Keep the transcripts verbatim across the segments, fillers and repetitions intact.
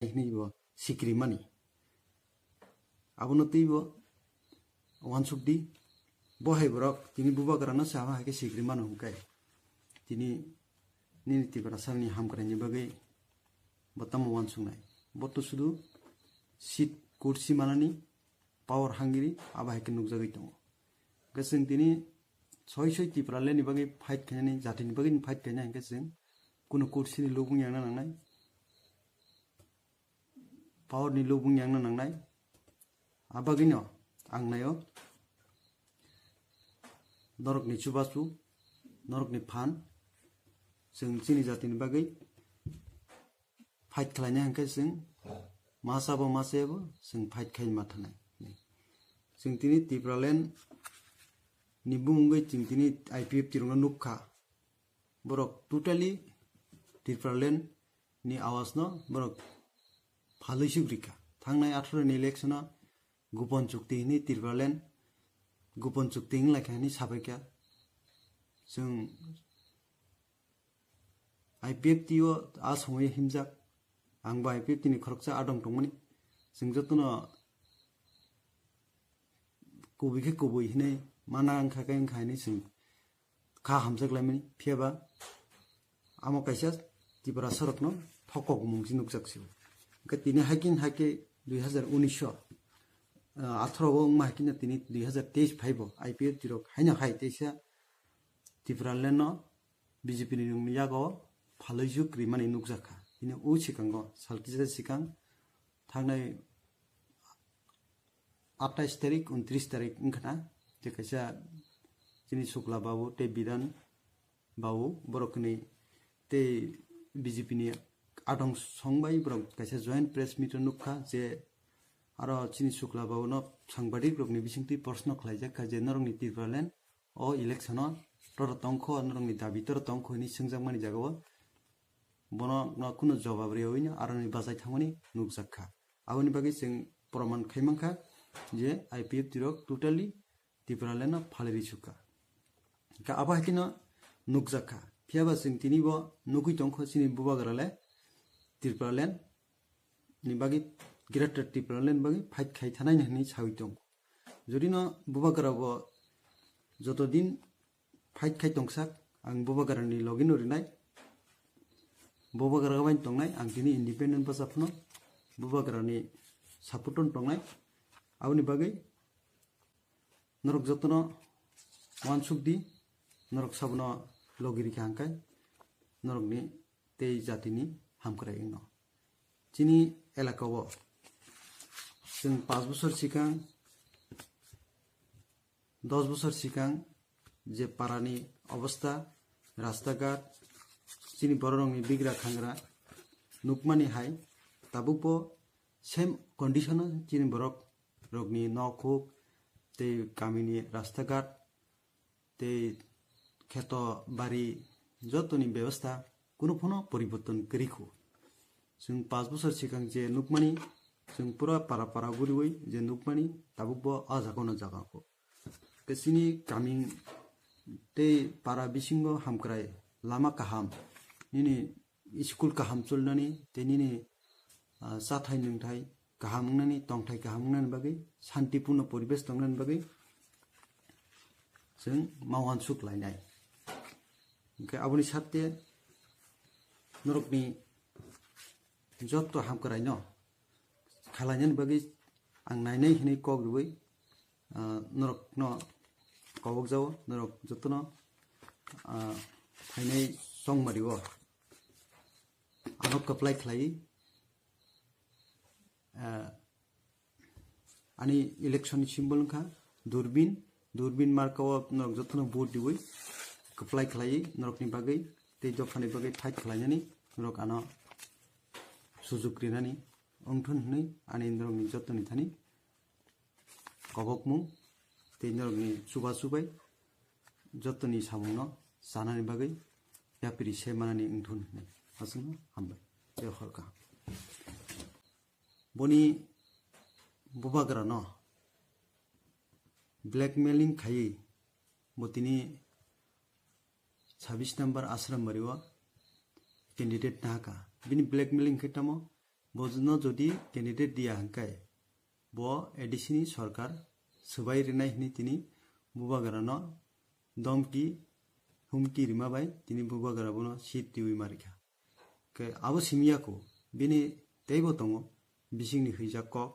hwnwi bo sikri mani. Abono twibo uansuk di, bo hai borok tini bubagrano se abo hai khe sikri mano hwnkhe tini nini Tiprasani hamkraini bagwi bo tamo uansuknai? Bo to sudu seat kursi manani power hungry abo hai khe nukjagwi tongo. Hwnkhe chwng tini soi soi Tipralandni bagwi fight khainani, jatini bagwi fight khaina hwnkhe chwng kunu kursini lobong yangna nangnai, powerni lobong yangna nangnai. Abagwino ang naio norokni chubachu, norokni phan, chwng chini jatini bagwi fight khlaina hwnkhe chwng masa bo masa bo chwng fight khai ma thanai. Chwng tini Tipraland ni bumungwi chwng tini I P F T rokno nukha. Borok totally Tipraland ni awaz no borok phalwi suk rikha. Thangnai atharo ni election o gupon chukti hwnwi Tipraland gupon chukti wng lai kha hwnwi sabaikha. Chwng I P F T o a somoyo himjak, ang bo I P F T ni khoroksa adong tongmani. Chwng jotono kubui khe kubui hinwi mana wngkha khe wngkha hinwi chwng kha hamjak laimani. Phiya ba amo kaisa Tiprasa rokno thokok mung si nukjak sio. Hwnkhe tini haikin haike dui hazar unis o, ah, atharo o wngma haikino tini dui hazar teis phaibo I P F T rok haino hai teisa Tipraland no B J P ni nungni yago phalwi juk rimani nukjakha. Bini o swkango sal kisa swkang thangnai atais tarik, untris tarik wngkhana, je kaisa chini Sukla babu tei Bidan babu borok hwnwi tei B J P ni adong song bai borok kaisa joint press meet o nukha je aro chini Sukla babu no sangbadik rokni bisingtwi proshno khlaijakha je norokni Tipraland o election o tora tongkho, norokni dabi tora tongkho hinwi swngjakmani jagao bono no kunu jobab riyawino aroni bachai thangmani nukjakha. Aboni bagwi chwng proman khai mankha je I P F T rok totally Tipraland no phalwi risukha. Hwnkhe abo haikhe no nukjakha. Phiyaba chwng tini bo nugwi tongkho chini bubagra le Tipraland ni bagwi, Greater Tipraland ni bagwi fight khai thanai hinwi sawi tongo. Jodi no bubagra bo joto din fight khai tongsak, ang bubagra ni logi no rinai, bubagra bai tongnai, ang tini independent bwsa phano bubagra ni support o tongnai. Aboni bagwi norok jotono uansuk di, norok sabono logi rikha hwnkhe norokni tei jatini hamkrai wngno. Chini elaka o chwng panch bosor sikang, dos bosor sikang je parani obostha, rasta ghat, chini bororokni bigra khangra nukmani hai tabukbo same condition o chini borok rokni nok huk tei kamini rasta ghat tei kheto bari jotoni bebostha kunu phano poriborton kwrwi kho. Chwng panch bosor sikang je nukmani, chwng pura para para guriwi je nukmani, tabukbo a jagano jaga kho. Khe chini kaming tei para bisingo hamkrai, lama kaham, nini school kaham chulnani tei nini, ah, chathai nwngthai kaham wngnani, tongthai kaham wngnani bagwi, shantipuno poribesh tongnani bagwi chwng ma uansuk lainai. Hwnkhe aboni sate norokni jotto hamkraino khalainani bagwi ang nainai hinwi kok rwui, ah, norokno kobokjao, norok jotono, ah, phainai chongmario. Ano kwplai khlai, ah, ani election ni symbol wngkha durbin, durbin marka o norok jotono vote diwi kwplai khlai norokni bagwi tei dophani bagwi fight khlainani norok ano sujuk rinani wngthun hwnwi ani norokni jotoni thani kobokmung tei norokni chubachu bai jotoni samungno chanani bagwi yapri se manani wngthun hwnwi aswkno hambai. Tei hor kaham. Boni bubagrano blackmailing khaiwi bo tini sabis number Ashram Bari o candidate nahaka. Bini blackmailing khe tamo Bono jodi candidate diya hwnkhe, bo A D C ni sorkar swbai rwnai hwnwi tini bubagrano domki humki rima bai tini bubagra bono seat riwi ma rikha. Khe abo simi ya kho, bini teibo tongo bisingni hwijak kok.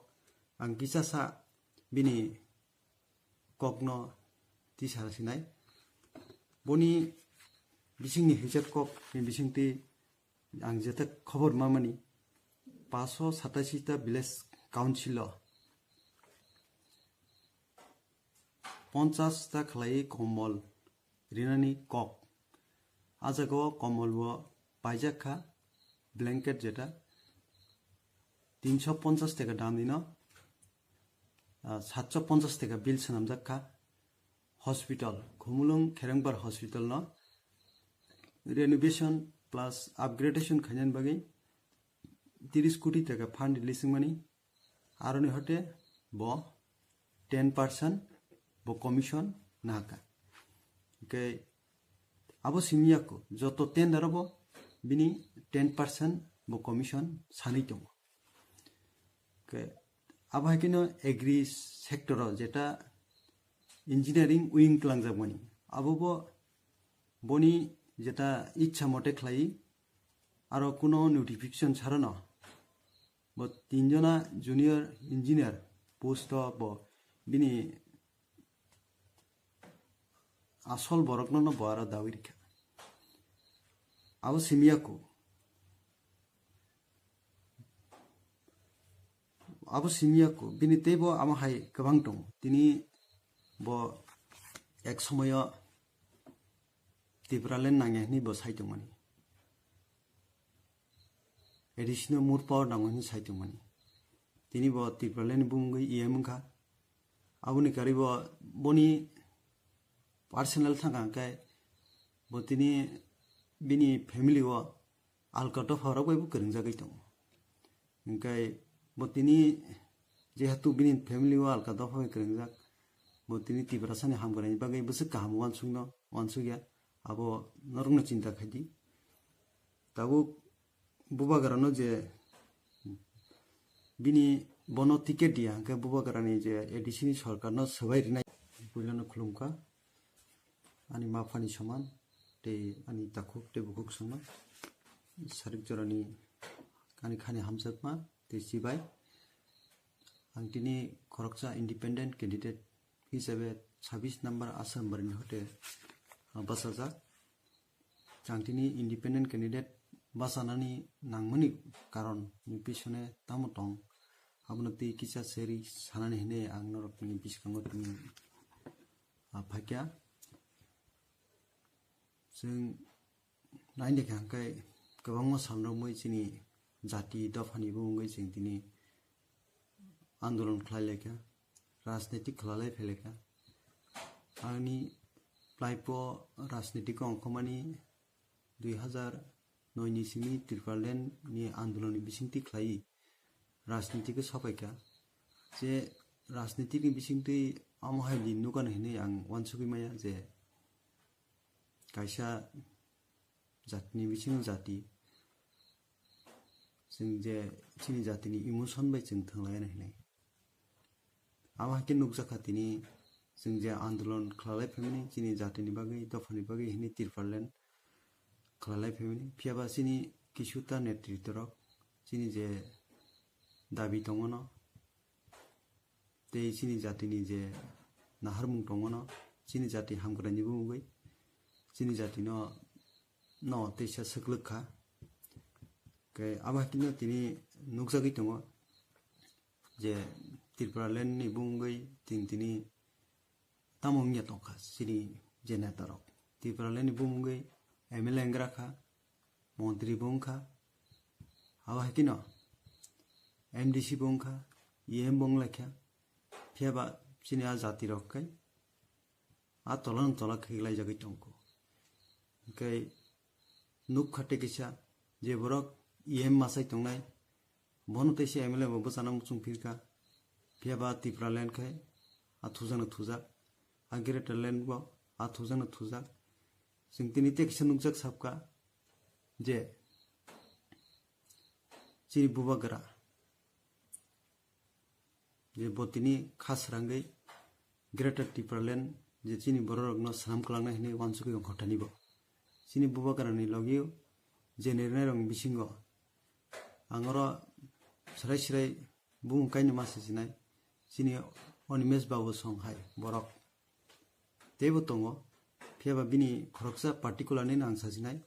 Ang kisa sa bini kokno tisa sinai. Boni bisingni hwijak kok ni bisingtwi ang jeta khobor mamani, paanch sho satashi ta village council o ponchas ta khlai komol rinani kok. A jaga o komol bo paijak kha blanket jeta tinsho ponchas taka dam ni no, ah, satsho ponchas taka bill swnamjak kha. Hospital, Khumulwng Kherengbar Hospital no renovation plus upgradation khainani bagwi tiris koti taka fund release wngmani, aroni hote bo ten percent bo commission nahaka. Hwnkhe abo simi ya kho, joto tender o bo bini ten percent bo commission sanwi tongo. Hwnkhe abo hai kheno agri sector o jeta engineering wing twlangjakmani, abo bo boni jeta ichha mote khlai, aro kuno notification sarano bo tinjona junior engineer post o bo bini asol borokno no bo aro dawi rikha. Abo simi ya kho. Abo simi ya kho, bini teibo amo hai kwbang tongo. Tini bo ek somoyo Tipraland nangya hwnwi bo sai tongmani. A D C no more power nango hwnwi sai tongmani. Tini bo Tipraland ni bumungwi E M wngkha. Aboni karwi bo boni personal thangkha hwnkhe bo tini bini family o alka dopha rok bai bo kwrwngjagwi tongo. Hwnkhe bo tini jehetu bini family o alka dopha bai kwrwngjak, bo tini Tiprasani hamkraini bagwi bwswk kaham uansukno uansukya, abo norokno chinta khaidi. Tabuk bubagrano je bini bono ticket diya hwnkhe bubagrani je A D C ni sorkarno swbai rinai puilano khulumkha. Ani ma phani soman tei ani takhuk tei bukhuk soman. Sarik jorani ani khani hamjakma tei chibai. Ang tini khoroksa independent candidate hisabe sabis number Asam Barini hote, ah, bachajak. Ang tini independent candidate bachanani nangmani karon ni pisone tamo tong, abono tei kisa seri sanani hinwi ang norokni biskango tini, ah, phaikha. Chwng nainai kha hwnkhe kwbangma salrokmwi chini jati dophani bo wngwi chwng tini andolon khlai laikha, rajnitik khwlalai phai laikha. Ani laipo rajnitik ongkhormani dui hazar noi ni simi Tipraland ni andolon ni bisingtwi khlaiwi rajniti khe sopaikha. Je rajniti ni bisingtwi amo hai din nukano hinwi ang uansugwi maya je kaisa jatini bisingo jati, chwng je chini jatini emotion bai chwng thwnglaina hinwi. Abo hai khe nukjakha tini chwng je andolon khwlalai phaimani chini jatini bagwi, dophani bagwi hinwi Tipraland khwlalai phaimani. Phiya ba chini kisu ta netrito rok chini je dabi tongmano tei chini jatini je naharmung tongmano chini jati hamkraini bumungwi chini jatino no teisa swklwk kha. Khe abo hai khe no tini nukjagwi tongo je Tipraland ni bumungwi tin tini tamo wngya tongkha chini je neta rok. Tipraland ni bumungwi M L A wngrakha, montri bo wngkha, abo hai kheno M D C bo wngkha, E M bo wnglaikha, phiya ba chini a jati rok khai a tola no tola khiklaijagwi tongkho. Hwnkhe nukha tei kisa je borok E M masai tongnai, bono teisa M L A bo bwchana muchung phirkha, phiya ba Tipraland khai a thujakno thujak, a Greater Land bo a thujakno thujak. Chwng tini tei kisa nukjak sabkha je, chini bubagra je bo tini kha srangwi Greater Tipraland je chini bororokno swnam kwlangnai hwnwi uansugwi ongkhorthani bo. Chini bubagrani logio je nirnairokni bisingo ang oro srai srai bumung kainwi ma sichinai, chini Animesh Babu song hai borok teibo tongo, phiya ba bini khoroksa particular nini ang sachinai,